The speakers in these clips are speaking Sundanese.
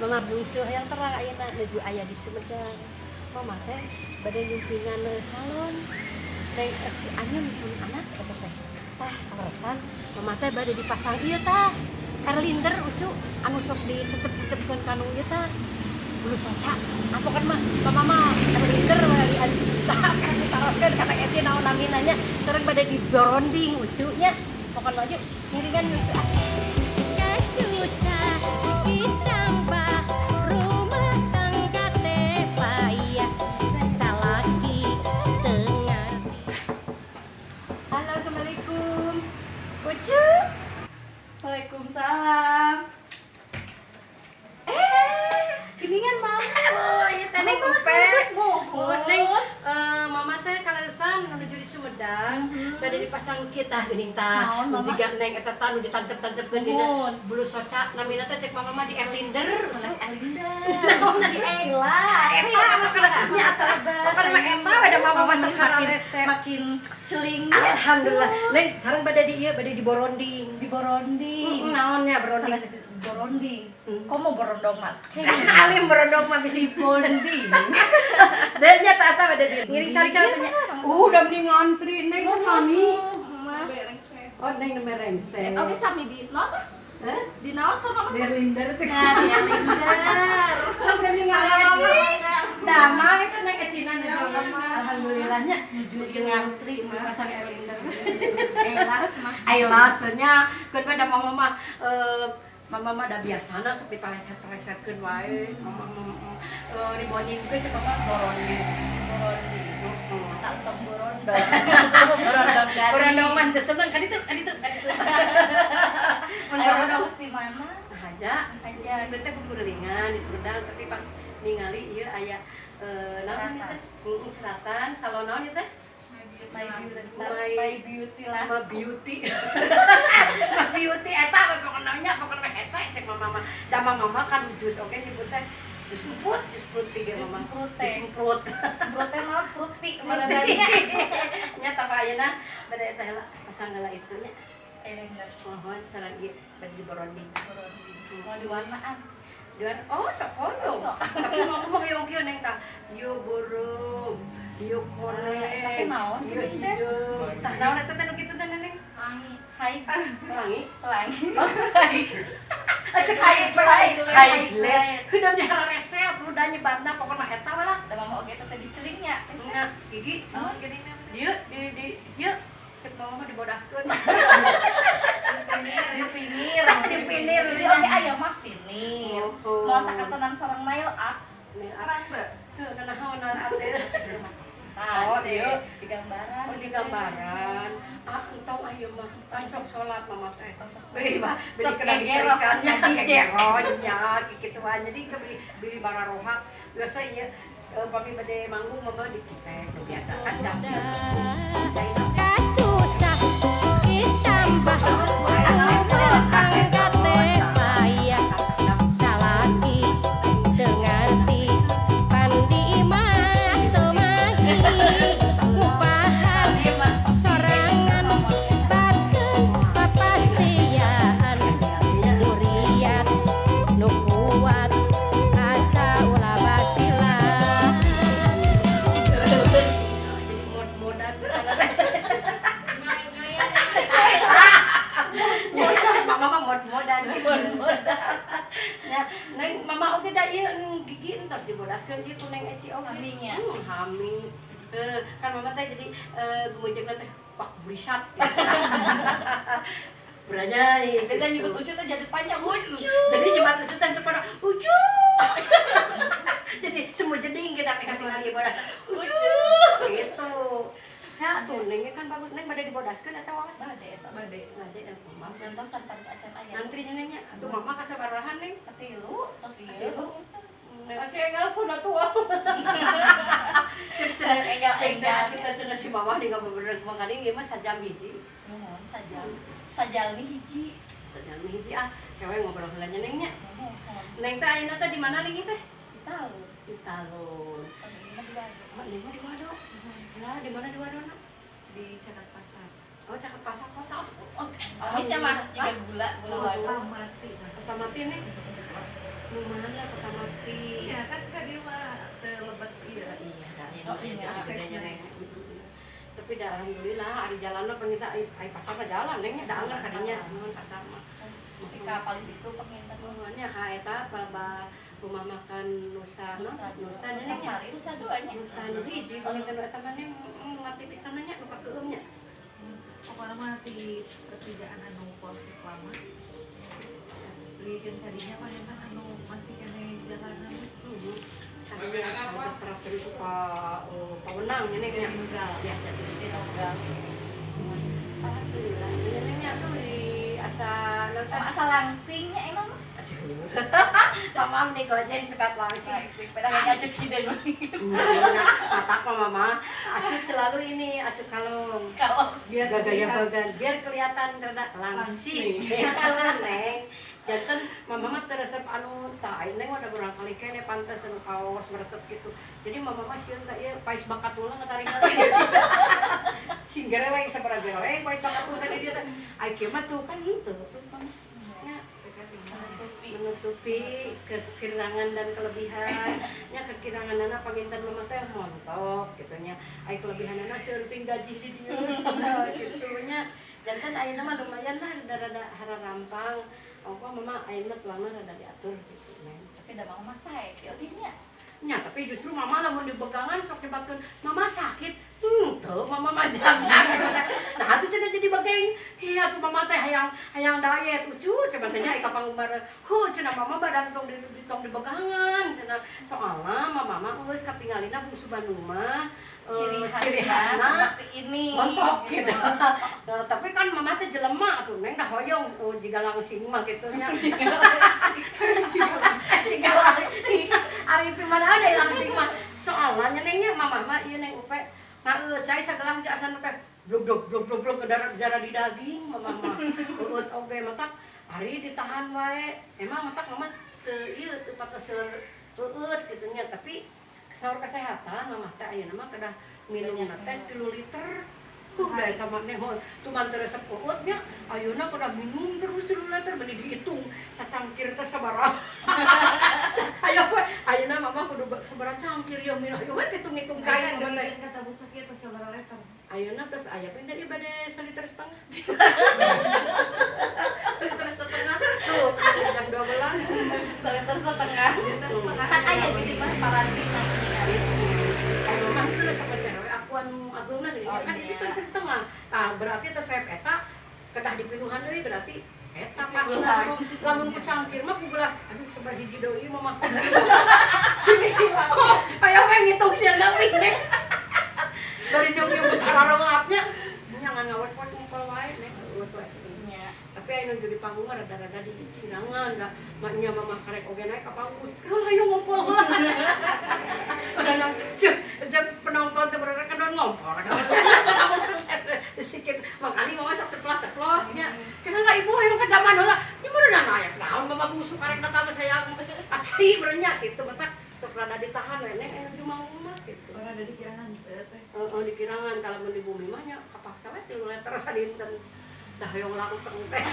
Mama bungsu yang terang ayeuna nuju aya di Sumedang. Mama teh bade nyumpingan salon. Neng si Anyun pun anak eta teh. Tah, kaleresan mama teh bade dipasang ieu tah. Erlinder, Ucu, anu sok dicecep-cecepkeun kanu ieu tah. Bulu soca. Apa kan mah mama mah Erlinder walian. Tah, kan ditaroskeun kana ece naon namina nya, sareng bade diboronding, Ucu, nya. Pokona yuk ngiringan, Ucu, ah. Susah ditambah rumah tangga teh payah salaki teu ngarti. Halo, assalamualaikum. Ucu. Waalaikumsalam. Eh, geningan, Mama. Oh, iya teh, Neng Upe. Muhun. Neng, mama teh kaleresan menuju di Sumedang, bade dipasang kita geuning tah. Naon, Mama? Jiga Neng eta tah nu ditancep-tancepkeun dina Muhun. bulu soca, namina teh cek mama mah di Erlinder. Ucu. Erlinda. Naon Di Ella. Eta mah nya atuh. Pokona mah eta we da mama mah sok makin resep. Makin celing. Alhamdulillah. Neng, sareng bade di ieu, bade di boronding. Di boronding. Naonnya boronding? Sanes boronding. Hmm. Kok mau borondong mah? Alim borondong mah bisi Bonding. Dan nya tah eta bade di ngiring salika teh nya. Udah mending ngantri, Neng, sami. Oh, Neng nembe rengse. Oke, sami di naon mah? Hah? Di naon sama Mama? Berlinder cek. Nah, di Erlinder. Tuh geuning ngalaman. Damang itu Neng Ecina nih. Alhamdulillahnya nuju ngantri pasang Erlinder. Elas mah. Ailas teh nya keun pada mama mah mama mah da biasana sok dipaleset-palesetkeun wae. Mama riboningkeun cek mama boronding. Boronding. Heeh. Tak tong borondong. Borondong gading. Borondong mah teu seneng kan itu kan itu kan itu. Mun Ayo borondong terus di mana? Aja. Aja. Berarti kukulilingan di Sumedang, tapi pas ningali ieu aya naon Seratan. teh? Heeh, seratan salon naon ieu teh? My Beauty. My- My Beauty Las. Ma Beauty. Ma Beauty eta we pokona nya, pokona mah hese cek mama mah. Da mama mah kan jus oge nyebut teh jus emprut, jus fruit ge Jus mama. emprut teh. Jus emprut. Perut teh mah fruti Fruti. Nya tapi ayeuna bade eta heula, pasang heula itu nya. Erlinder. Mohon sareng ieu bade diboronding. Mau diwarnaan. Dian, oh sok hoyong. Sok. Tapi mau mah hoyong kieu, Neng, tah. Ieu beureum, ieu koneng. Tapi naon ieu geuning teh? hideung. Tah naon eta teh nu kitu teh, Neng? Pelangi. Hai. Pelangi. Pelangi. Cek Highlight. highlight. Heudeum di resep udah nyebatna pokona eta we lah. Da mama oge teh dicelingnya. Nah, gigi Naon? dieu di dieu cek mama mah dibodaskeun. Di vinir. Di vinir. Di oge aya mah vinir. Oh. Mau sakertenan sareng nail art. Tuh, kana naon art teh? Tah, Oh, teh, iya. di gambaran. Oh, di gambaran. Ah, entong ayo mah. Kan sok salat mama teh. Oh, sok salat. Beli mah, beli Sok kena gegero. dikerikannya, gegero nya kikituan. Jadi ke beli beli bararohak. Biasa ieu pami bade manggung mama dikitek nu biasa kan dah. Kasusah ditambah rumah tangga teh payah salaki teu ngarti pan di imah teu magi ngupahan sorangan bakeun papasiaan duriat nu kuat asa ulah basilan. Jadi mod-modan. Mama mah mod-modan. Mod-modan. Ya, Neng, mama oge da ieu gigi entos dibodaskeun ieu ku Neng Eci oge. Saminya. Hami. Kan mama teh jadi gumujegna teh wah burisat. Beranyai. Biasa nyebut Ucu teh jadi panjang Ucu. Jadi nyebat Ucu teh teu pada Ucu. Jadi semua jeding kita mereka tinggal di bodas. Ucu gitu. Ya tuh Nengnya kan bagus. Neng bade dibodaskeun atau wawas? Bade eta. Bade. Bade mama. Gantosan tadi acan aya. Ngantri nya Nengnya. Atuh mama kasabarahan, Neng? Tilu tos ieu. Tilu. Neng Aceh enggal ku atuh. Cek Enggal, cek enggal. kita cenah si mama di ngabeberek makanya ieu mah sajam hiji. Nuhun sajam. Sajalmi hiji. Sajam hiji ah, kewe ngobrol heula nya, Neng, nya. Nuhun. Neng teh ayeuna teh di mana lagi teh? Di Talun. Di Talun. Oh, ini mah di Wado. Oh, Neng mah di Wado. Lah, di mana di Wado na? Di Cakat Pasar. Oh, caket pasar kota. Oh, Bisa mah juga gula, gula Wado. Mati. Kota mati nih. Nu mana pertama ti? Iya kan ka dieu mah teu lebet ieu. Iya, da, Oh, iya, aksesnya. Neng. Tapi dah alhamdulillah ari jalan mah pangita ai pasar mah jalan neng nya da anggar kadinya nuhun pasar mah. Ketika paling itu penginten. Nuhun nya ka eta palebah rumah makan Nusa no? Nusa Nusa Nusa nya nya. Sari Nusa dua nya. Nusa nu hiji panginten nu eta mah neng mati pisan nya nu kakeum nya. Pokoknya mah di pertigaan anu polsek lama. Leuwihkeun kadinya mah kan anu masih keneh jalanan. Heeh. Kadinya terus dari ka Pawenang nya neng nya. Nunggal. Ya, jadi Nunggal. Alhamdulillah, nya neng nya tuh di asa Emang asal langsingnya emang mah. Aduh. Mama nih kalau jadi sepat langsing. Langsing pada ngajak hideung. Matak mah mama, acuk selalu ini, acuk kalung. Kalau Biar Gak gaya terlihat bagan, biar kelihatan rada langsing. Gitu neng. Janten mama mah teu resep anu tah ayeuna neng udah barangkali kene pantes anu kaos meresep gitu. Jadi mama mah sieun teh ieu pais bakatulna ngatarik. Sing gereleng sabaraha gereleng pais bakatul teh dia teh. Ai kieu mah tuh kan henteu tuh mama. Nya menutupi kekurangan dan kelebihan nya. Kekuranganana panginten mama teh montok gitu nya, ai kelebihanana seumping gaji di dieu gitu nya. Janten ayeuna mah lumayan lah, rada-rada hararampang ongkoh mama ayeuna tuangna rada diatur gitu neng. Tapi da mama sae ya nya. Nya, tapi justru mama lamun dibegangan sok nyebatkeun mama sakit. Tuh mama mah jag-jag. Nah, atuh cenah jadi bageng. Iya tuh mama teh hayang hayang diet. Ucu cenah teh nya ka panggung bareng. Hu cenah mama badan tong di tong dibegangan cenah. Soalna mama mah geus katingalina bungsu Bandung mah Ciri ciri khasnya khasna seperti ini. montok gitu. Nah, tapi kan mama teh jelema atuh neng dah hoyong oh, jiga langsing mah gitu nya. Jiga langsing. Ari mana ada langsing mah. Soalnya nengnya mama mah ieu neng upe ngaeut cai sagelas ge asana teh blug blug blug blug blug darah darah di daging mama mah. Eueut oge matak ari ditahan wae. Emang matak mama teu ieu teu patos eueut kitu nya, tapi saur kesehatan mama teh ayeuna mah kedah minum teh 3 liter. Udah eta mah neng tuman teu resep eueut nya, ayeuna kedah minum terus 3 liter beundi dihitung sacangkir teh sabaraha. Ayo we ayeuna mama kudu sabaraha cangkir ya minum, ayo we ngitung-ngitung cai Kan mama teh. kata busuk ieu teh sabaraha liter. Ayeuna tos aya pinter ieu bade seliter setengah. Liter setengah tuh jam 12. Liter setengah. Liter setengah. Kan aya gini mah parantina ningali. Ayo mah teu sampai serewe aku anu ageungna geuning Oh, kan iya. itu seliter setengah. Tah berarti teh swab eta kedah dipinuhan deui berarti eta pas Isi lamun ku cangkir mah ku gelas aduh sabaraha hiji deui mah. Oh, aya we ngitung sieun leuwih neng. Bari jeung ieu geus ararengapnya nya ngan ngawek-wek ngumpul wae neng eueuh we. Nya. Tapi aya nuju di panggung mah rada-rada di kirangan da maknya mama karek oge naik ka panggung heula hayu ngumpul heula. Pada nang cek cek penonton teh berada kan ngompol sikit makanya mama sok ceplos ceplos nya heula ibu hayang ka zaman heula nya meureun aya naon mama bungsu karek datang ke saya acai meureun nya gitu matak sok rada ditahan we neng aya nuju manggung mah gitu. Orang ada di kirangan teh teh. Heeh, di kirangan kalau mun di bumi mah nya kapaksa we 3 liter sadinten dah hoyong langsung teh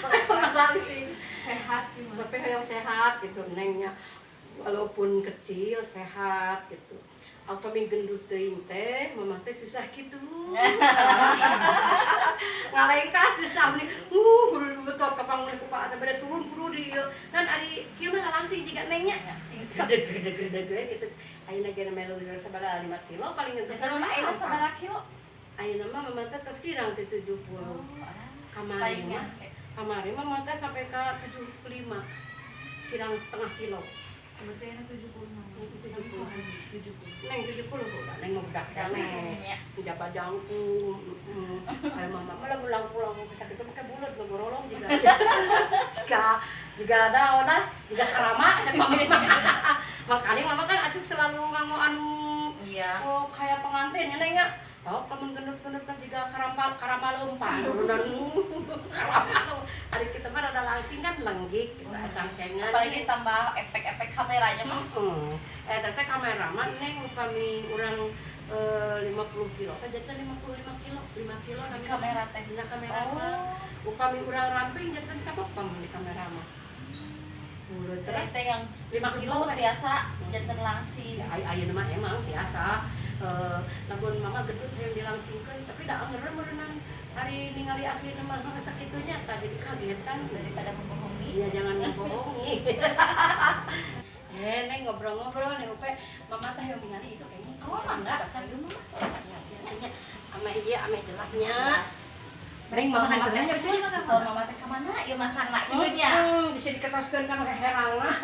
hoyong langsing. Sehat sih mah. Tapi hoyong sehat gitu nengnya, walaupun kecil sehat gitu. Apa mi gendut teuing teh mama teh susah gitu ngalengkah susah nih kudu betul ka panggung ku pak bade turun kudu di ieu. Kan ari kieu mah langsing jiga nengnya Singset. gede gede gede gede gitu. Ayeuna ge melu sabaraha 5 kilo paling entos. Terus mama ayeuna sabaraha kilo? Ayeuna mah mama teh tos kirang teh 70. Kamari Saingan. mah kamari mah mama teh sampai ke 75 kirang setengah kilo. Berarti enak 76. 70. 70. Neng 70 udah neng mau budak neng Nya. jaba jangkung kayak mama mah lamun pulang bisa gitu pakai bulat gogorolong juga jika jika ada udah jika kerama cek mama mah. Makanya mama kan acuk selalu nganggo anu Iya. oh kayak pengantin ya neng ya. Oh kamu gendut-gendut kan juga karama karama lempang dan karama hari kita mah rada langsing kan lenggik gitu cangkengan. Apalagi tambah efek-efek kameranya mah. Heeh. Eh teteh kameraman neng upami urang 50 kilo teh janten 55 kilo, 5 kilo Di kamera teh. Dina kamera mah. Oh. Upami urang ramping janten capek di kamera mah. Turun Terus terus teh yang 5 kilo gendut kan? Biasa janten langsing. Ya, ayeuna mah emang biasa. Eh, lamun mama gendut yang dilangsingkeun, tapi da anger meureunan ari ningali asli mah heuh sakitunya tah, jadi kagetan. Daripada membohongi. Iya, jangan membohongi. Eh, Neng, ngobrol-ngobrol, Neng Upe, mama teh yang ningali itu kayaknya. Oh, mangga, sambil mama. Nya, ame iya, ame jelasnya. Neng, mama kan jelasnya betul. So mama teh ka mana ieu masangna kitu nya. Bisa diketoskeun kan herang lah.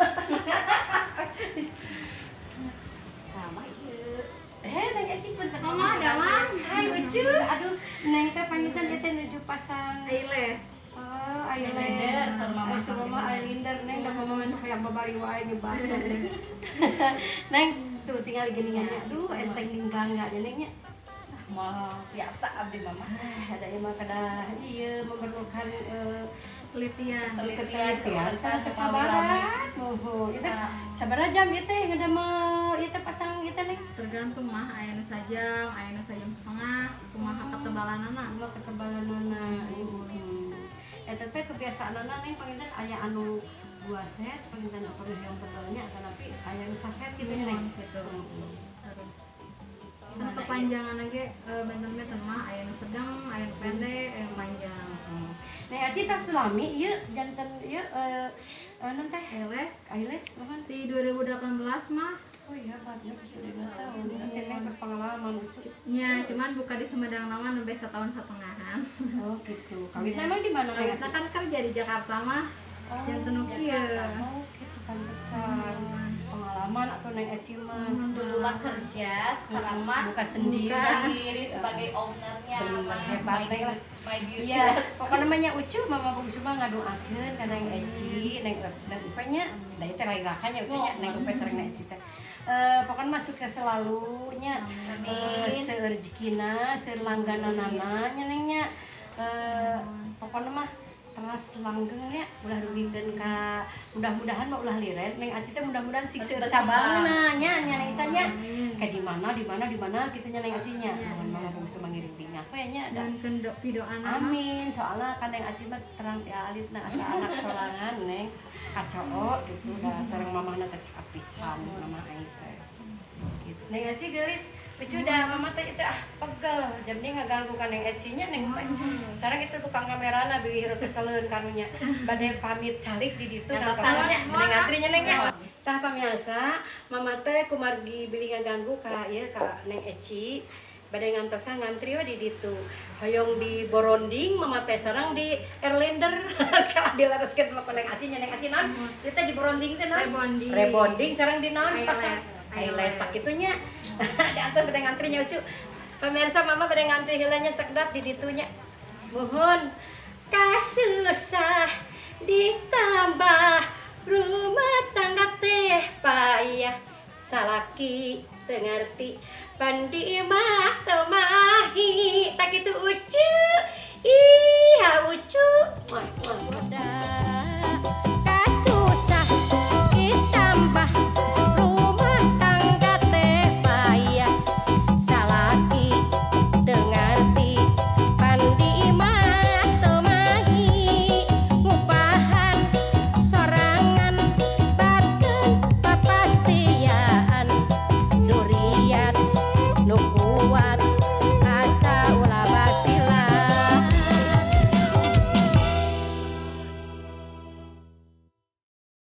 Sama ieu. Eh, Neng Eci, punten. Mama, ada mah. Hai, lucu. Aduh, Neng teh pangitan ieu teh nuju pasang Eyelash. Oh, Eyeliner, eyeliner. saur mama. Eh, saur mama eyeliner, Neng, da mama masuk yang babari wae nyebat. Neng, tuh tinggal geuningan. Aduh, enteng jeung bangga nya, Neng, nya. Mah biasa abdi mama. Ah, ada emang kada ieu memerlukan Telitian. Telitian, ketelitian sareng kesabaran. Muhun. Itu sabaraha jam ieu teh ngadamel ieu teh, pasang ieu teh, Neng? Tergantung mah, aya nu sajam, aya nu sajam setengah, kumaha ketebalanana. Kumaha ketebalanana. Eta teh kebiasaanana, Neng, panginten aya anu dua set, panginten apa yang tebelnya, tapi aya nu saset gitu nya, Neng. Gitu. Heeh. Kan kepanjangan ge benten-benten mah, aya nu sedang, aya nu pendek, aya nu panjang. Neng Aci tas lami ieu janten ieu non teh Eyelash eyelash bukan? Di 2018 mah. Oh iya, banyak sudah 2 tahun. Berarti Neng berpengalaman itu. Nya, cuman buka di Sumedang mah nembe setahun setengahan. Oh gitu. Kawin memang di mana, Neng? Kawitna kan kerja di Jakarta mah. Oh, janten nu kieu. Oh gitu, pantesan. Pengalaman atau Neng Eci mah. Dulu mah kerja, sekarang mah buka sendiri. Buka sendiri sebagai ownernya. Bener, mah. hebat, My Neng lah. My beauty. Iya, pokoknya namanya Ucu, Mama Bungsu mah ngadoakeun ka Neng Eci, Neng Neng Upe nya, da ieu teh rairakan nya Ucu nya, Neng Upe sareng Neng Eci teh. Eh, pokoknya mah sukses selalu nya. Amin. Eh, seueur rezekina, seueur langgananana nya, Neng, nya. Eh, pokoknya mah teras langgeng nya, ulah rugikeun ka, mudah-mudahan mah ulah liren Neng Aci teh, mudah-mudahan sing Terus seueur berkembang. cabangna nya nya, Neng Ica nya. Amin. Kayak di mana di mana di mana kitu nya, Neng Aci nya. Mun Mama Bungsu mah ngiring bingah we nya da. Dan kendok pidoana mah. Amin, soalnya kan Neng Aci mah terang ti alit na asa anak sorangan, Neng, kacoo gitu dah sareng mamahna teh cakap pisan mama aing teh. Gitu. Neng Aci geulis, lucu dah mama teh itu ah pegel jam dia ngaganggu kan Neng Eci nya, Neng teh. Sareng itu tukang kamerana bilih keseleun karunya. Bade pamit calik di ditu Ngantosan nya, bade ngantri nya, Neng, nya. Tah pamiarsa, mama teh kumargi bilih ngaganggu ka ieu ka Neng Eci. Bade ngantosan ngantri we di ditu. Hoyong di boronding mama teh sareng di Airlander. Kalau dilereskeun mah ku Neng Aci nya, Neng Aci naon? Ieu teh di boronding teh naon? Rebonding. Rebonding sareng di naon? Pasang Eyelash. eyelash tak kitu nya. Di atas bade ngantri nya, Ucu. Pemirsa, mama bade ngantri heula nya sekedap di ditu nya. Mohon kasusah ditambah rumah tangga teh payah, salaki teu ngarti pandi mah teu mahi tak kitu, Ucu. Ih, ha Ucu. Muah, muah, muah.